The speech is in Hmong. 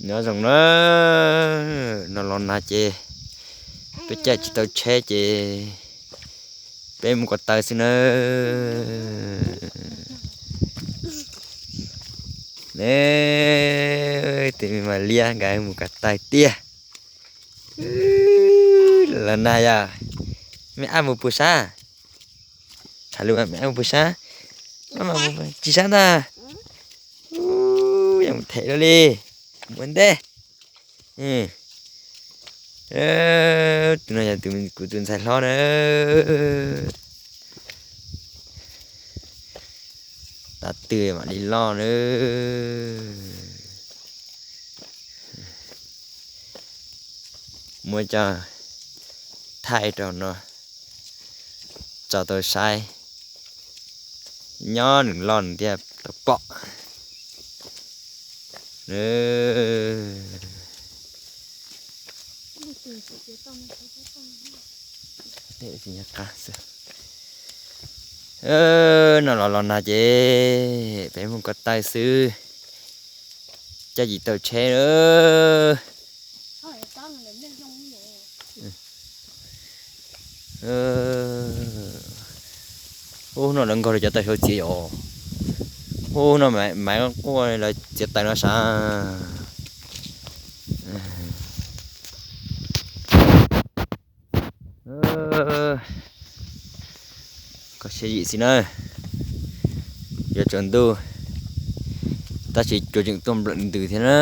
Nyob zoo na, no los nag ces peb caij tsis tau tsheb ces peb mus ko taw xwb na. Ne, tus me mas liab nkawd mus ko taw tiag. Los nag yog, me ab mus puas sab? Tham lus, me ab mus puas sab? Tsis sab ntag. Ub, yog mus them lawm li. Mus ua ntej. Tus no yog kuv tus ntxhais hlob na. Tav twg mam li loj na. Muab coj thaij rau no tso tau saib. Nyob nws loj nws thiaj tau pom. No los los nag ces peb mus ko taw xwb, caij tsis tau tsheb na. Ub, no lawv nkaug lawv cov taws saud txiav yom. Ub, no maiv quaj lawv txiav taws no sav. Koj siab zim xwb na. Yuav tsaus ntuj tab sis cua tseem tuaj nplawm ntws thiab na.